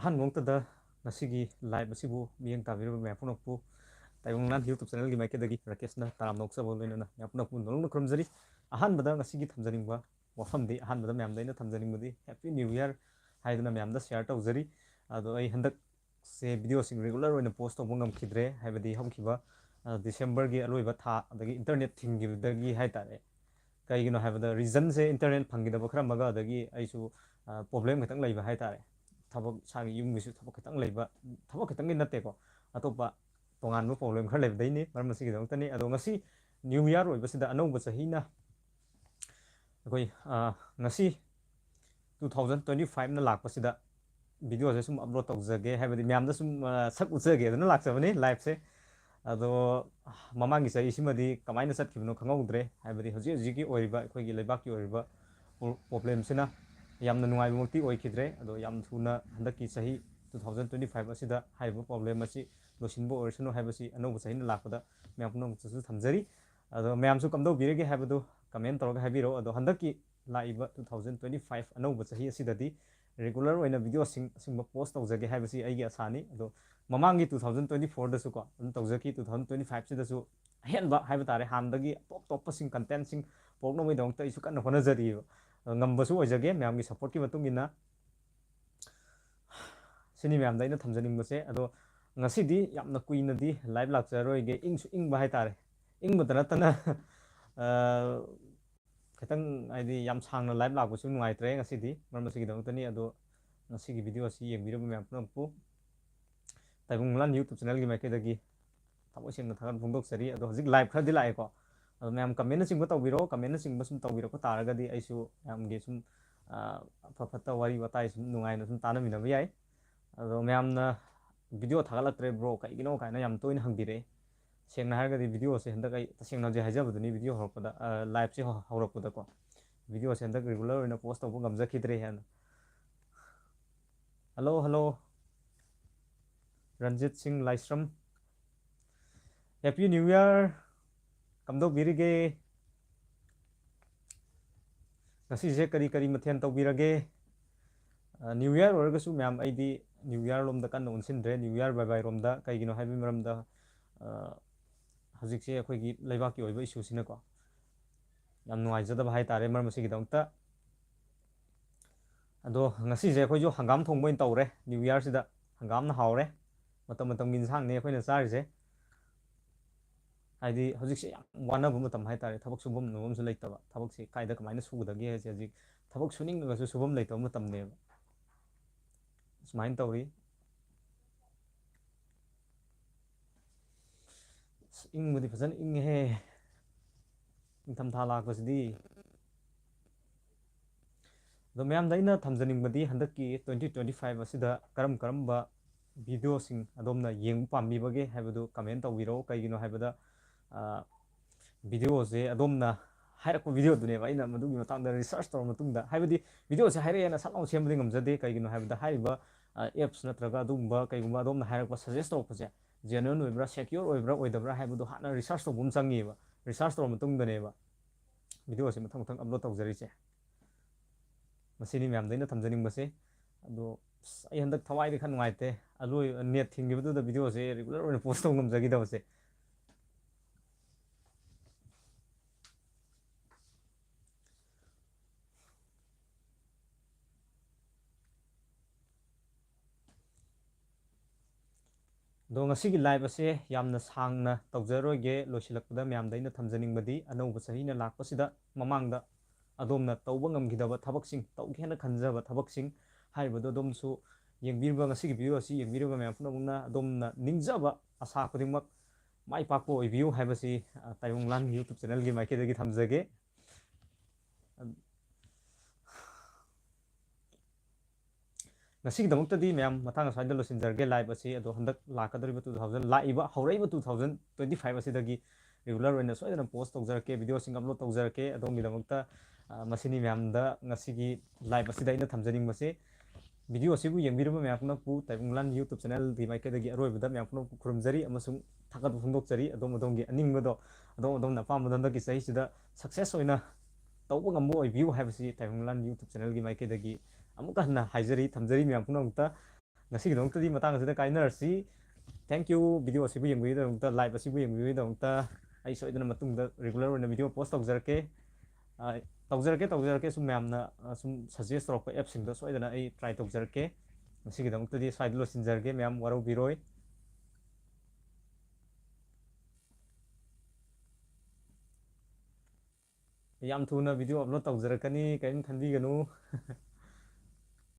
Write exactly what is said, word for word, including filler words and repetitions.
ꯑꯍꯥꯟꯕ ꯃꯛꯇꯗ ꯉꯁꯤꯒꯤ live ꯑꯁꯤꯕꯨ ꯃꯤꯠꯌꯦꯡ ꯇꯥꯕꯤꯔꯤꯕ ꯃꯌꯥꯝ ꯄꯨꯝꯅꯃꯛꯄꯨ ꯇꯥꯏꯕꯪ ꯂꯥꯟ YouTube channelꯒꯤ ꯃꯥꯏꯀꯩꯗꯒꯤ ꯔꯥꯀꯦꯁꯅ ꯇꯔꯥꯝꯅ ꯑꯣꯛꯆꯕ ꯂꯣꯏꯅꯅ ꯃꯌꯥꯝ ꯄꯨꯝꯅꯃꯛꯄꯨ ꯅꯣꯂꯨꯛꯅ ꯈꯨꯔꯨꯝꯖꯔꯤ꯫ ꯑꯍꯥꯟꯕꯗ ꯉꯁꯤꯒꯤ ꯊꯝꯖꯅꯤꯡꯕ ꯋꯥꯐꯝꯗꯤ, ꯑꯍꯥꯟꯕꯗ ꯃꯌꯥꯝꯗ ꯑꯩꯅ ꯊꯝꯖꯅꯤꯡꯕꯗꯤ Happy New Year ꯍꯥꯏꯗꯨꯅ ꯃꯌꯥꯝꯗ share ꯇꯧꯖꯔꯤ꯫ ꯑꯗꯣ ꯑꯩ ꯍꯟꯗꯛꯁꯦ videoꯁꯤꯡ regular ꯑꯣꯏꯅ post ꯇꯧꯕ ꯉꯝꯈꯤꯗ꯭ꯔꯦ, ꯍꯥꯏꯕꯗꯤ ꯍꯧꯈꯤꯕ, ꯑ, Decemberꯒꯤ ꯑꯂꯣꯏꯕ ꯊꯥ, ꯑꯗꯒꯤ internet ꯊꯤꯡꯈꯤꯕꯗꯒꯤ ꯍꯥꯏꯇꯥꯔꯦ꯫ ꯀꯩꯒꯤꯅꯣ ꯍꯥꯏꯕꯗ reasonꯁꯦ internet ꯐꯪꯈꯤꯗꯕ ꯈꯔ ꯑꯃꯒ, ꯑꯗꯒꯤ ꯑꯩꯁꯨ, ꯑ, problem ꯈꯤꯇꯪ ꯂꯩꯕ ꯍꯥꯏꯇꯥꯔꯦ꯫ ꯊꯕꯛ, ꯏꯁꯥꯒꯤ ꯌꯨꯝꯒꯤꯁꯨ ꯊꯕꯛ ꯈꯤꯇꯪ ꯂꯩꯕ, ꯊꯕꯛ ꯈꯤꯇꯪꯒꯤ ꯅꯠꯇꯦꯀꯣ, ꯑꯇꯣꯞꯄ ꯇꯣꯉꯥꯟꯕ problem ꯈꯔ ꯂꯩꯕꯗꯩꯅꯤ꯫ ꯃꯔꯝ ꯑꯁꯤꯒꯤꯗꯃꯛꯇꯅꯤ꯫ ꯑꯗꯣ ꯉꯁꯤ New Year ꯑꯣꯏꯕꯁꯤꯗ, ꯑꯅꯧꯕ ꯆꯍꯤꯅ ꯑꯩꯈꯣꯏ, ꯑ, ꯉꯁꯤ two thousand twenty fiveꯅ ꯂꯥꯛꯄꯁꯤꯗ videoꯁꯦ ꯁꯨꯝ upload ꯇꯧꯖꯒꯦ, ꯍꯥꯏꯕꯗꯤ ꯃꯌꯥꯝꯗ ꯁꯨꯝ, ꯑ, ꯁꯛ ꯎꯠꯆꯒꯦ ꯑꯗꯨꯅ ꯂꯥꯛꯆꯕꯅꯤ liveꯁꯦ꯫ ꯑꯗꯣ ꯃꯃꯥꯡꯒꯤ ꯆꯍꯤꯁꯤꯃꯗꯤ ꯀꯃꯥꯏꯅ ꯆꯠꯈꯤꯕꯅꯣ ꯈꯪꯍꯧꯗ꯭ꯔꯦ, ꯍꯥꯏꯕꯗꯤ ꯍꯧꯖꯤꯛ ꯍꯧꯖꯤꯛꯀꯤ ꯑꯣꯏꯔꯤꯕ ꯑꯩꯈꯣꯏꯒꯤ ꯂꯩꯕꯥꯛꯀꯤ ꯑꯣꯏꯔꯤꯕ problemꯁꯤꯅ ꯌꯥꯝꯅ ꯅꯨꯡꯉꯥꯏꯕꯃꯛꯇꯤ ꯑꯣꯏꯈꯤꯗ꯭ꯔꯦ꯫ ꯑꯗꯣ ꯌꯥꯝ ꯊꯨꯅ ꯍꯟꯗꯛꯀꯤ ꯆꯍꯤ two thousand twenty five ꯑꯁꯤꯗ ꯍꯥꯏꯔꯤꯕ problem ꯑꯁꯤ ꯂꯣꯏꯁꯤꯟꯕ ꯑꯣꯏꯔꯁꯅꯨ ꯍꯥꯏꯕꯁꯤ ꯑꯅꯧꯕ ꯆꯍꯤꯅ ꯂꯥꯛꯄꯗ ꯃꯌꯥꯝ ꯄꯨꯝꯅꯃꯛꯇꯁꯨ ꯊꯝꯖꯔꯤ꯫ ꯑꯗꯣ ꯃꯌꯥꯝꯁꯨ ꯀꯝꯗꯧꯕꯤꯔꯒꯦ ꯍꯥꯏꯕꯗꯨ comment ꯇꯧꯔꯒ ꯍꯥꯏꯕꯤꯔꯛꯑꯣ꯫ ꯑꯗꯣ ꯍꯟꯗꯛꯀꯤ ꯂꯥꯛꯏꯕ two thousand twenty five ꯑꯅꯧꯕ ꯆꯍꯤ ꯑꯁꯤꯗꯗꯤ regular ꯑꯣꯏꯅ videoꯁꯤꯡ ꯑꯁꯤꯒꯨꯝꯕ post ꯇꯧꯖꯒꯦ ꯍꯥꯏꯕꯁꯤ ꯑꯩꯒꯤ ꯑꯁꯥꯅꯤ꯫ ꯑꯗꯣ ꯃꯃꯥꯡꯒꯤ two thousand twenty fourꯗꯁꯨ ꯀꯣ ꯑꯗꯨꯝ ꯇꯧꯖꯈꯤ, two thousand twenty fiveꯁꯤꯗꯁꯨ ꯑꯍꯦꯟꯕ ꯍꯥꯏꯕ ꯇꯥꯔꯦ, ꯍꯥꯟꯅꯗꯒꯤ ꯑꯇꯣꯞ ꯑꯇꯣꯞꯄꯁꯤꯡ contentꯁꯤꯡ ꯄꯨꯔꯛꯅꯕꯒꯤꯗꯃꯛꯇ ꯑꯩꯁꯨ ꯀꯟꯅ ꯍꯣꯠꯅꯖꯔꯤꯑꯕ꯫ ꯑꯗꯣ ꯉꯝꯕꯁꯨ ꯑꯣꯏꯖꯒꯦ ꯃꯌꯥꯝꯒꯤ supportꯀꯤ ꯃꯇꯨꯡ ꯏꯟꯅ꯫ ꯁꯤꯅꯤ ꯃꯌꯥꯝꯗ ꯑꯩꯅ ꯊꯝꯖꯅꯤꯡꯕꯁꯦ꯫ ꯑꯗꯣ ꯉꯁꯤꯗꯤ ꯌꯥꯝꯅ ꯀꯨꯏꯅꯗꯤ live ꯂꯥꯛꯆꯔꯣꯏꯒꯦ, ꯏꯪꯁꯨ ꯏꯪꯕ ꯍꯥꯏꯇꯥꯔꯦ꯫ ꯏꯪꯕꯗ ꯅꯠꯇꯅ, ꯑ, ꯈꯤꯇꯪ ꯍꯥꯏꯗꯤ ꯌꯥꯝ ꯁꯥꯡꯅ live ꯂꯥꯛꯄꯁꯨ ꯅꯨꯡꯉꯥꯏꯇ꯭ꯔꯦ ꯉꯁꯤꯗꯤ, ꯃꯔꯝ ꯑꯁꯤꯒꯤꯗꯃꯛꯇꯅꯤ꯫ ꯑꯗꯣ ꯉꯁꯤꯒꯤ video ꯑꯁꯤ ꯌꯦꯡꯕꯤꯔꯕ ꯃꯌꯥꯝ ꯄꯨꯝꯅꯃꯛꯄꯨ ꯇꯥꯏꯕꯪ ꯃꯂꯥꯟ YouTube channelꯒꯤ ꯃꯥꯏꯀꯩꯗꯒꯤ ꯊꯃꯣꯏ ꯁꯦꯡꯅ ꯊꯥꯒꯠꯄ ꯐꯣꯡꯗꯣꯛꯆꯔꯤ꯫ ꯑꯗꯣ ꯍꯧꯖꯤꯛ live ꯈꯔꯗꯤ ꯂꯥꯛꯑꯦꯀꯣ, ꯑꯗꯣ ꯃꯌꯥꯝ commentꯅꯆꯤꯡꯕ ꯇꯧꯕꯤꯔꯣ꯫ Commentꯅꯆꯤꯡꯕ ꯁꯨꯝ ꯇꯧꯕꯤꯔꯛꯄ ꯇꯥꯔꯒꯗꯤ ꯑꯩꯁꯨ ꯃꯌꯥꯝꯒꯤ ꯁꯨꯝ, ꯑ, ꯑꯐ ꯐꯠꯇ ꯋꯥꯔꯤ ꯋꯥꯇꯥꯏ ꯁꯨꯝ ꯅꯨꯡꯉꯥꯏꯅ ꯁꯨꯝ ꯇꯥꯟꯅꯃꯤꯟꯅꯕ ꯌꯥꯏ꯫ ꯑꯗꯣ ꯃꯌꯥꯝꯅ video ꯊꯥꯒꯠꯂꯛꯇ꯭ꯔꯦ bro, ꯀꯩꯒꯤꯅꯣ ꯀꯥꯏꯅ ꯌꯥꯝ ꯇꯣꯏꯅ ꯍꯪꯕꯤꯔꯛꯑꯦ꯫ ꯁꯦꯡꯅ ꯍꯥꯏꯔꯒꯗꯤ videoꯁꯦ ꯍꯟꯗꯛ ꯑꯩ ꯇꯁꯦꯡꯅ ꯍꯧꯖꯤꯛ ꯍꯥꯏꯖꯕꯗꯨꯅꯤ, video ꯍꯧꯔꯛꯄꯗ, ꯑ, liveꯁꯦ ꯍꯧ-, ꯍꯧꯔꯛꯄꯗꯀꯣ, videoꯁꯦ ꯍꯟꯗꯛ regular ꯑꯣꯏꯅ post ꯇꯧꯕ ꯉꯝꯖꯈꯤꯗ꯭ꯔꯦ ꯍꯥꯏꯅ꯫ Hello, hello, ꯔꯟꯖꯤꯠ ꯁꯤꯡ ꯂꯥꯏꯁ꯭ꯔꯝ, Happy New Year꯫ ꯀꯝꯗꯧꯕꯤꯔꯤꯒꯦ? ꯉꯁꯤꯁꯦ ꯀꯔꯤ ꯀꯔꯤ ꯃꯊꯦꯜ ꯇꯧꯕꯤꯔꯒꯦ? ꯑ, New Year ꯑꯣꯏꯔꯒꯁꯨ ꯃꯌꯥꯝ, ꯑꯩꯗꯤ New Year ꯂꯣꯝꯗ ꯀꯟꯅ ꯑꯣꯟꯁꯤꯟꯗ꯭ꯔꯦ, New Year bye bye ꯔꯣꯝꯗ꯫ ꯀꯩꯒꯤꯅꯣ ꯍꯥꯏꯕꯒꯤ ꯃꯔꯝꯗ, ꯑ, ꯍꯧꯖꯤꯛꯁꯦ ꯑꯩꯈꯣꯏꯒꯤ ꯂꯩꯕꯥꯛꯀꯤ ꯑꯣꯏꯕ ꯏꯁꯨꯁꯤꯅꯀꯣ ꯌꯥꯝ ꯅꯨꯡꯉꯥꯏꯖꯗꯕ ꯍꯥꯏ ꯇꯥꯔꯦ ꯃꯔꯝ ꯑꯁꯤꯒꯤꯗꯃꯛꯇ꯫ ꯑꯗꯣ ꯉꯁꯤꯁꯦ ꯑꯩꯈꯣꯏꯁꯨ ꯍꯪꯒꯥꯝ ꯊꯣꯡꯕ ꯑꯣꯏꯅ ꯇꯧꯔꯦ꯫ New Year ꯁꯤꯗ ꯍꯪꯒꯥꯝꯅ ꯍꯥꯎꯔꯦ꯫ ꯃꯇꯝ ꯃꯇꯝꯒꯤ ꯏꯟꯁꯥꯡꯅꯦ ꯑꯩꯈꯣꯏꯅ ꯆꯥꯔꯤꯁꯦ꯫ ꯍꯥꯏꯗꯤ ꯍꯧꯖꯤꯛꯁꯦ ꯌꯥꯝ ꯋꯥꯅꯕ ꯃꯇꯝ ꯍꯥꯏ ꯇꯥꯔꯦ, ꯊꯕꯛ ꯁꯨꯐꯝ ꯅꯣꯝꯐꯝꯁꯨ ꯂꯩꯇꯕ, ꯊꯕꯛꯁꯦ ꯀꯥꯏꯗ ꯀꯃꯥꯏꯅ ꯁꯨꯒꯗꯒꯦ ꯍꯥꯏꯁꯦ ꯍꯧꯖꯤꯛ ꯊꯕꯛ ꯁꯨꯅꯤꯡꯉꯒꯁꯨ ꯁꯨꯐꯝ ꯂꯩꯇꯕ ꯃꯇꯝꯅꯦꯕ꯫ ꯁꯨꯃꯥꯏꯅ ꯇꯧꯔꯤ꯫ ꯑꯁ, ꯏꯪꯕꯗꯤ ꯐꯖꯅ ꯏꯪꯉꯦꯍꯦ, ꯅꯤꯡꯊꯝꯊꯥ ꯂꯥꯛꯄꯁꯤꯗꯤ꯫ ꯑꯗꯣ ꯃꯌꯥꯝꯗ ꯑꯩꯅ ꯊꯝꯖꯅꯤꯡꯕꯗꯤ ꯍꯟꯗꯛꯀꯤ twenty twenty five ꯑꯁꯤꯗ ꯀꯔꯝ ꯀꯔꯝꯕ videoꯁꯤꯡ ꯑꯗꯣꯝꯅ ꯌꯦꯡꯕ ꯄꯥꯝꯕꯤꯕꯒꯦ ꯍꯥꯏꯕꯗꯨ comment ꯇꯧꯕꯤꯔꯛꯎ꯫ ꯀꯩꯒꯤꯅꯣ ꯍꯥꯏꯕꯗ, ꯑ, videoꯁꯦ ꯑꯗꯣꯝꯅ ꯍꯥꯏꯔꯛꯄ videoꯗꯨꯅꯦꯕ ꯑꯩꯅ ꯃꯗꯨꯒꯤ ꯃꯇꯥꯡꯗ research ꯇꯧꯔ ꯃꯇꯨꯡꯗ, ꯍꯥꯏꯕꯗꯤ videoꯁꯦ ꯍꯥꯏꯔꯛꯑꯦꯅ ꯁꯠ ꯂꯥꯎꯅ ꯁꯦꯝꯕꯗꯤ ꯉꯝꯖꯗꯦ꯫ ꯀꯩꯒꯤꯅꯣ ꯍꯥꯏꯕꯗ ꯍꯥꯏꯔꯤꯕ, ꯑ, apps ꯅꯠꯇ꯭ꯔꯒ ꯑꯗꯨꯒꯨꯝꯕ ꯀꯩꯒꯨꯝꯕ ꯑꯗꯣꯝꯅ ꯍꯥꯏꯔꯛꯄ suggest ꯇꯧꯔꯛꯄꯁꯦ genuine ꯑꯣꯏꯕ꯭ꯔꯥ, secure ꯑꯣꯏꯕ꯭ꯔꯥ ꯑꯣꯏꯗꯕ꯭ꯔꯥ ꯍꯥꯏꯕꯗꯣ ꯍꯥꯟꯅ research ꯇꯧꯕ ꯑꯃ ꯆꯪꯉꯤꯕ꯫ Research ꯇꯧꯔ ꯃꯇꯨꯡꯗꯅꯦꯕ videoꯁꯦ ꯃꯊꯪ ꯃꯊꯪ upload ꯇꯧꯖꯔꯤꯁꯦ꯫ ꯃꯁꯤꯅꯤ ꯃꯌꯥꯝꯗ ꯑꯩꯅ ꯊꯝꯖꯅꯤꯡꯕꯁꯦ꯫ ꯑꯗꯣ ꯑꯁ, ꯑꯩ ꯍꯟꯗꯛ ꯊꯋꯥꯏꯗꯤ ꯈꯔ ꯅꯨꯡꯉꯥꯏꯇꯦ, ꯑꯂꯣꯏ net ꯊꯤꯡꯈꯤꯕꯗꯨꯗ videoꯁꯦ regular ꯑꯣꯏꯅ post ꯇꯧ ꯉꯝꯖꯈꯤꯗꯕꯁꯦ꯫ ꯑꯗꯣ ꯉꯁꯤꯒꯤ live ꯑꯁꯦ ꯌꯥꯝꯅ ꯁꯥꯡꯅ ꯇꯧꯖꯔꯣꯏꯒꯦ꯫ ꯂꯣꯏꯁꯤꯜꯂꯛꯄꯗ ꯃꯌꯥꯝꯗ ꯑꯩꯅ ꯊꯝꯖꯅꯤꯡꯕꯗꯤ, ꯑꯅꯧꯕ ꯆꯍꯤꯅ ꯂꯥꯛꯄꯁꯤꯗ ꯃꯃꯥꯡꯗ ꯑꯗꯣꯝꯅ ꯇꯧꯕ ꯉꯝꯈꯤꯗꯕ ꯊꯕꯛꯁꯤꯡ, ꯇꯧꯒꯦ ꯍꯥꯏꯅ ꯈꯟꯖꯕ ꯊꯕꯛꯁꯤꯡ ꯍꯥꯏꯔꯤꯕꯗꯣ ꯑꯗꯣꯝꯁꯨ ꯌꯦꯡꯕꯤꯔꯤꯕ, ꯉꯁꯤꯒꯤ video ꯑꯁꯤ ꯌꯦꯡꯕꯤꯔꯤꯕ ꯃꯌꯥꯝ ꯄꯨꯝꯅꯃꯛꯅ ꯑꯗꯣꯝꯅ ꯅꯤꯡꯖꯕ ꯑꯁꯥ ꯈꯨꯗꯤꯡꯃꯛ ꯃꯥꯏ ꯄꯥꯛꯄ ꯑꯣꯏꯕꯤꯌꯨ ꯍꯥꯏꯕꯁꯤ, ꯑ, ꯇꯥꯏꯕꯪꯂꯥꯟ YouTube channelꯒꯤ ꯃꯥꯏꯀꯩꯗꯒꯤ ꯊꯝꯖꯒꯦ꯫ ꯉꯁꯤꯒꯤꯗꯃꯛꯇꯗꯤ ꯃꯌꯥꯝ ꯃꯇꯥꯡ ꯑꯁ꯭ꯋꯥꯏꯗ ꯂꯣꯏꯁꯤꯟꯖꯔꯒꯦ live ꯑꯁꯤ꯫ ꯑꯗꯣ ꯍꯟꯗꯛ ꯂꯥꯛꯀꯗꯧꯔꯤꯕ two thousand, ꯂꯥꯛꯏꯕ ꯍꯧꯔꯛꯏꯕ two thousand twenty five ꯑꯁꯤꯗꯒꯤ regular ꯑꯣꯏꯅ ꯁꯣꯏꯗꯅ post ꯇꯧꯖꯔꯛꯀꯦ, videoꯁꯤꯡ upload ꯇꯧꯖꯔꯛꯀꯦ꯫ ꯑꯗꯣꯝꯒꯤꯗꯃꯛꯇ, ꯑ, ꯃꯁꯤꯅꯤ ꯃꯌꯥꯝꯗ ꯉꯁꯤꯒꯤ live ꯑꯁꯤꯗ ꯑꯩꯅ ꯊꯝꯖꯅꯤꯡꯕꯁꯦ꯫ Video ꯑꯁꯤꯕꯨ ꯌꯦꯡꯕꯤꯔꯤꯕ ꯃꯌꯥꯝ ꯄꯨꯝꯅꯃꯛꯄꯨ ꯇꯥꯏꯕꯪꯂꯥꯟ YouTube channelꯒꯤ ꯃꯥꯏꯀꯩꯗꯒꯤ ꯑꯔꯣꯏꯕꯗ ꯃꯌꯥꯝ ꯄꯨꯝꯅꯃꯛꯄꯨ ꯈꯨꯔꯨꯝꯖꯔꯤ ꯑꯃꯁꯨꯡ ꯊꯥꯒꯠꯄ ꯐꯣꯡꯗꯣꯛꯆꯔꯤ꯫ ꯑꯗꯣꯝ ꯑꯗꯣꯝꯒꯤ ꯑꯅꯤꯡꯕꯗꯣ, ꯑꯗꯣꯝ ꯑꯗꯣꯝꯅ ꯑꯄꯥꯝꯕꯗꯣ ꯍꯟꯗꯛꯀꯤ ꯆꯍꯤꯁꯤꯗ success ꯑꯣꯏꯅ ꯇꯧꯕ ꯉꯝꯕ ꯑꯣꯏꯕꯤꯌꯨ ꯍꯥꯏꯕꯁꯤ ꯇꯥꯏꯕꯪꯂꯥꯟ YouTube channelꯒꯤ ꯃꯥꯏꯀꯩꯗꯒꯤ ꯑꯃꯨꯛꯀ ꯍꯟꯅ ꯍꯥꯏꯖꯔꯤ, ꯊꯝꯖꯔꯤ ꯃꯌꯥꯝ ꯄꯨꯝꯅꯃꯛꯇ꯫ ꯉꯁꯤꯒꯤꯗꯃꯛꯇꯗꯤ ꯃꯇꯥꯡ ꯑꯁꯤꯗ ꯀꯥꯏꯅꯔꯁꯤ꯫ Thank you, video ꯑꯁꯤꯕꯨ ꯌꯦꯡꯕꯤꯒꯤꯗꯃꯛꯇ, live ꯑꯁꯤꯕꯨ ꯌꯦꯡꯕꯤꯕꯒꯤꯗꯃꯛꯇ꯫ ꯑꯩ ꯁꯣꯏꯗꯅ ꯃꯇꯨꯡꯗ regular ꯑꯣꯏꯅ video post ꯇꯧꯖꯔꯛꯀꯦ꯫ ꯑ, ꯇꯧꯖꯔꯛꯀꯦ, ꯇꯧꯖꯔꯛꯀꯦ꯫ ꯁꯨꯝ ꯃꯌꯥꯝꯅ, ꯑ, ꯁꯨꯝ suggest ꯇꯧꯔꯛꯄ app ꯁꯤꯡꯗꯣ ꯁꯣꯏꯗꯅ ꯑꯩ try ꯇꯧꯖꯔꯛꯀꯦ꯫ ꯉꯁꯤꯒꯤꯗꯃꯛꯇꯗꯤ ꯁ꯭ꯋꯥꯏꯗ ꯂꯣꯏꯁꯤꯟꯖꯔꯒꯦ, ꯃꯌꯥꯝ ꯋꯥꯔꯧꯕꯤꯔꯣꯏ꯫ ꯌꯥꯝ ꯊꯨꯅ video upload ꯇꯧꯖꯔꯛꯀꯅꯤ, ꯀꯔꯤꯝ ꯈꯟꯕꯤꯒꯅꯨ꯫